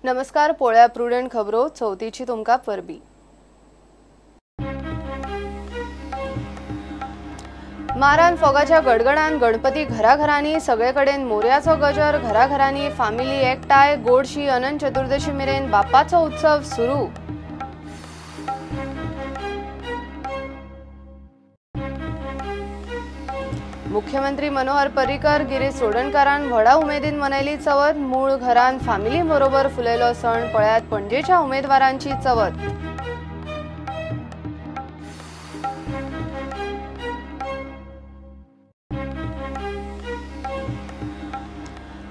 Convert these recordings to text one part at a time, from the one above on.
नमस्कार, पोळ्या प्रुडंट खबरो चवथीची तुमकां परबी। मारान फोगाच्या गडगडान गणपती घराघरांनी, सगळे कडेन मोरयाचो गजर, घराघरांनी फामिली एकठांय, गोडशी अनंत चतुर्दशी मेरेन बाप्पाचो उत्सव सुरू। मुख्यमंत्री मनोहर पर्रीकर गिरीश चोडणकारान व्हडा उमेदीन मनयली चवथ। मूळ घरान फामिली बरोबर फुलयलो सण, पळयात पणजेच्या उमेदवारांची चवथ।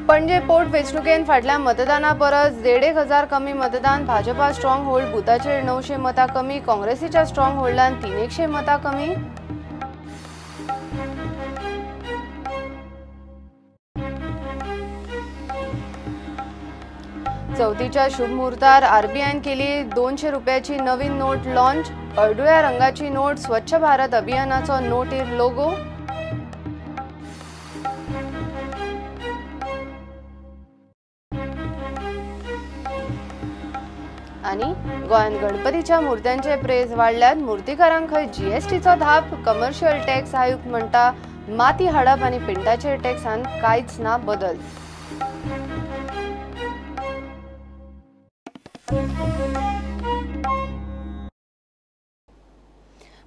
पणजे पोट वेंचणुकेन फाटल्या मतदाना परस 1,500 कमी मतदान, भाजपा स्ट्रॉंग होल्ड बुथाचेर 900 मतां कमी, काँग्रेसीच्या स्ट्रॉंग होल्डान 300 मतां कमी। चवथीच्या शुभ मुहूर्तार आरबीआयन केली 200 रुपयाची नवीन नोट लॉन्च, हळदुव्या रंगाची नोट, स्वच्छ भारत अभियानाचो नोटीर लोगो। आणि गोंयांत गणपतीच्या मूर्त्यांचे प्रेज वाडल्यात, मूर्तिकारांक खंय जीएसटीचो धाप, कमर्शियल टॅक्स आयुक्त म्हणटा माती हाडप आनी पिंटाचेर टॅक्सान कांयच ना बदल।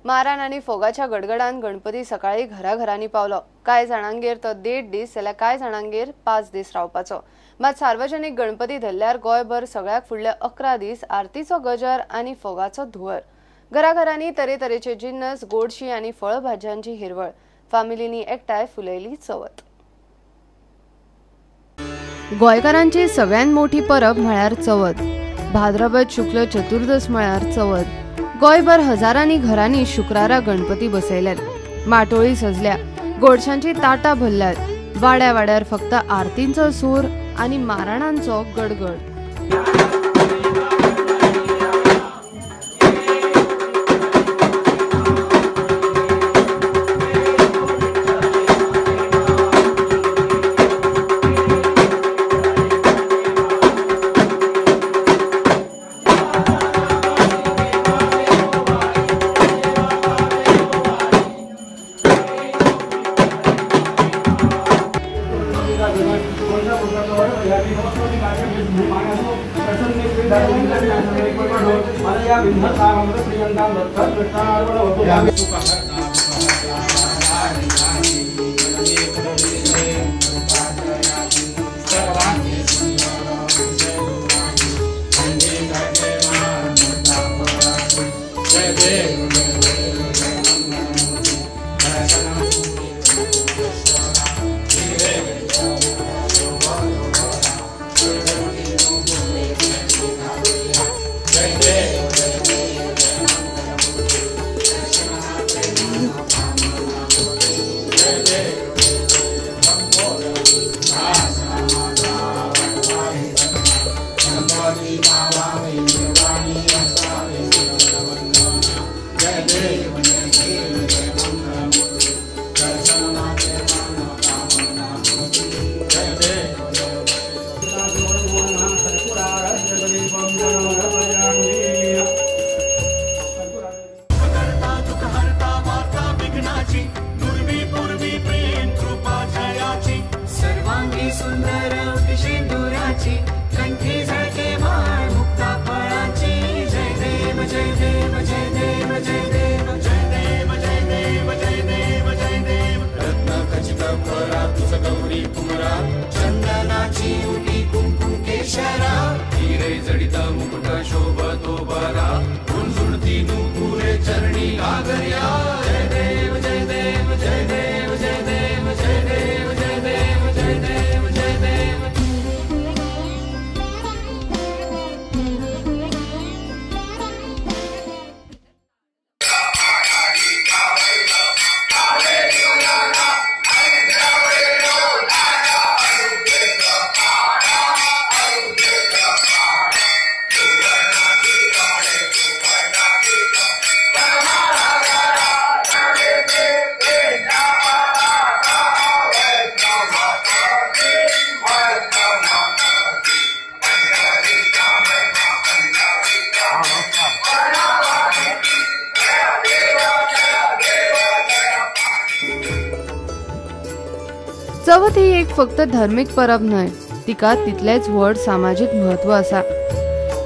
मारान आनी फोगाच्या गडगडान गणपती सकाळी घराघरांनी पावलो। कांय जाणांगेर तो 1.5 दीस जाल्यार कांय जाणांगेर 5 दीस रावपाचो। मात सार्वजनिक गणपती धरल्यार गोंयभर सगळ्याक फुडले 11 दीस आरतीचो गजर आनी फोगाचो धुंवर। घराघरांनी तरेतरेचे जिन्नस, गोडशी आनी फळभाज्यांची हिरवळ, फामिलींनी एकठांय फुलयली चवथ। गोंयकारांची सगळ्यांत मोठी परब म्हळ्यार चवथ। भाद्रपद शुक्ल चतुर्दश म्हळ्यार चवथ। गोंयभर हजारांनी घरांनी शुक्रारा गणपती बसयल्यात, माटोळी सजल्या, गोडशांची ताटां भरल्यात, वाड्या वाड्यार फक्त आरतींचो सूर आनी माराणांचो गडगड। चंदनाची उटी कुंकुम केशरा, हिरे जडित मुकुट। चवथ ही एक फक्त धर्मीक परब न्हय, तिका तितलेंच व्हड सामाजीक म्हत्व आसा।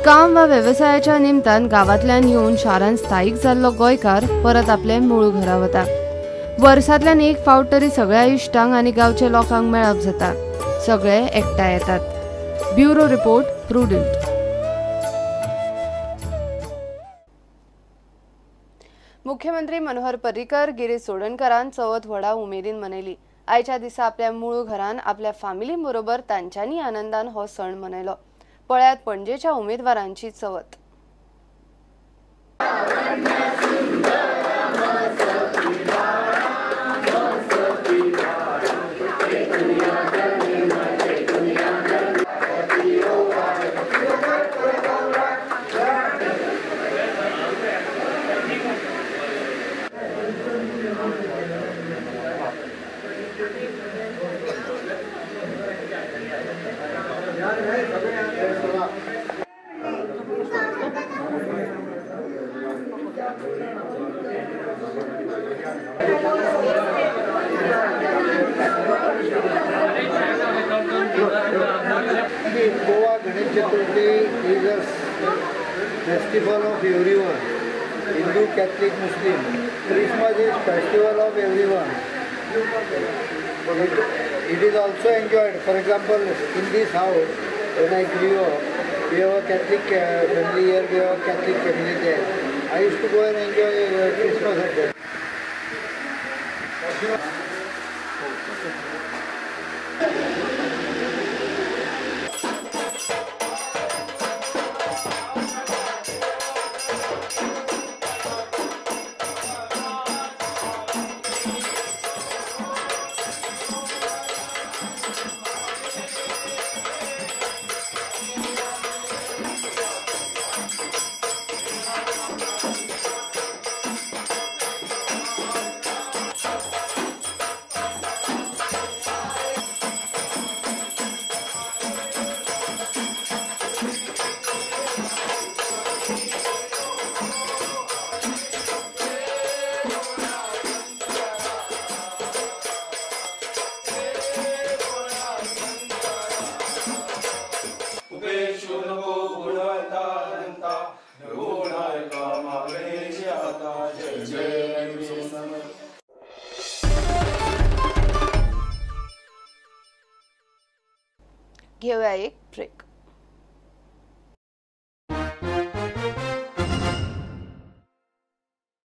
काम वा वेवसायाच्या निमतान गांवांतल्यान येवन शारांत स्थायीक जाल्लो गोंयकार परत आपले मूळ घरा वता। वर्सांतल्यान एक फावट तरी सगळ्या इश्टांक आनी गांवच्या लोकांक मेळप जाता, सगळे एकठांय येतात। Bureau report, Prudent. मुख्यमंत्री मनोहर पर्रीकर गिरीश चोडणकरान चवथ व्हडा उमेदीन मनयली। आयच्या दिसा आपल्या मूळ घरान आपल्या फामिली बरोबर तांच्यांनी आनंदान हो सण मनयलो। पळयात पणजेच्या उमेदवारांची चवथ। Goa Ganesh Chaturthi is a festival of everyone, Hindu, Catholic, Muslim. Christmas is festival of everyone. It is also enjoyed. For example, in this house, when I grew up, we have a Catholic family here, we have a Catholic family there. I used to go and enjoy Christmas at there. घेऊया एक break.